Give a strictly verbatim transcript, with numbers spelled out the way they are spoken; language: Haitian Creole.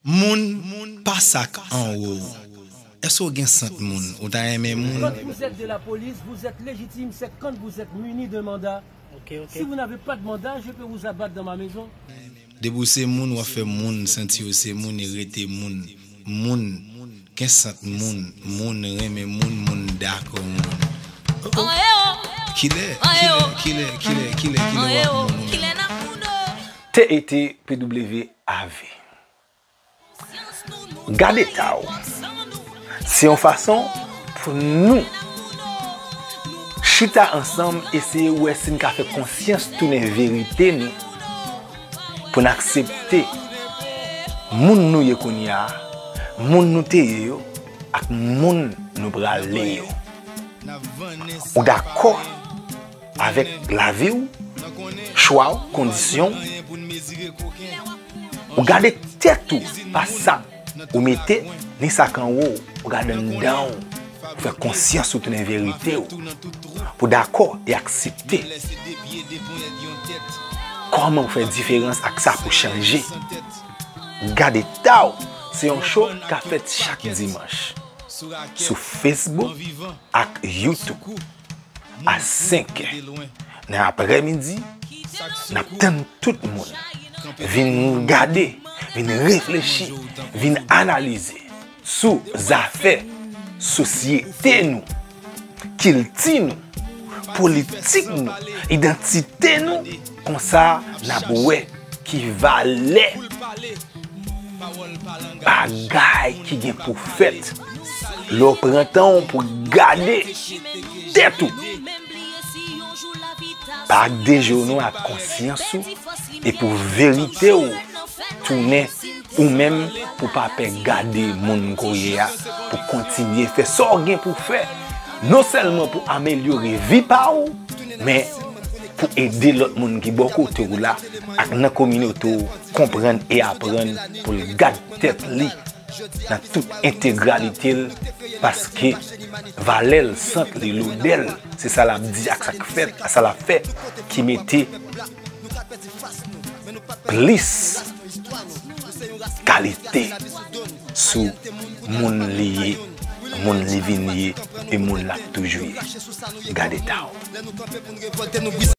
Moun pa sa k anwo w. Èske w gen sant moun? Ou ta renmen moun? Quand vous êtes de la police, vous êtes légitime, c'est quand vous êtes muni d'un mandat. Ok, ok. Si vous n'avez pas de mandat, je peux vous abattre dans ma maison. Depi w se moun, w ap fè moun santi yo se moun e rete moun. Moun gen sant moun, moun renmen moun, moun dakò moun. Kilè, kilè, kilè, kilè, kilè, kilè w ap moun ou menm? T E T P W A V. Gade ta w. Se yon fason pou nou chita ansanm eseye wè si n ka fè konsyans tounen verite nou, pou n aksepte moun nou ye kounye a, moun nou te ye yo, ak moun nou prale yo. Ou dakò avèk lavi w, chwa w, kondisyon w? Ou gade tèt ou pa sa ou mete, ni sa k anwo w, ou gade anndan w, pou fè konsyans ou tounen verite w, pou dakò e aksepte kòman w fè diferans ak sa pou chanje. Gade ta w, se yon show k ap fèt chak dimanch sou Facebook ak YouTube a senk è nan aprèmidi. N ap tann tout moun vin gade, vin reflechi, vin analize sou zafè sosyete nou, kilti nou, politik nou, idantite nou. Konsa, n ap wè ki valè bagay ki gen pou fèt lè w pran tan w pou gade tèt ou. Pa dejonnen ak konsyans ou e pou verite w tounen ou menm, pou pa pè gade moun ke w ye a, pou kontinye fè sa w gen pou fè, non sèlman pou amelyore vi pa w, men pou ede lòt moun ki bò kote w la ak nan kominote w konprann e aprann pou l gad tèt li nan tout entegralite l, paske valè l, sant li, lodè l, se sa l ap di ak sa k fèt, sa l ap fè ki mete plis kalite sou moun li ye, moun li vin ye, e moun l ap toujou ye. Gade ta w.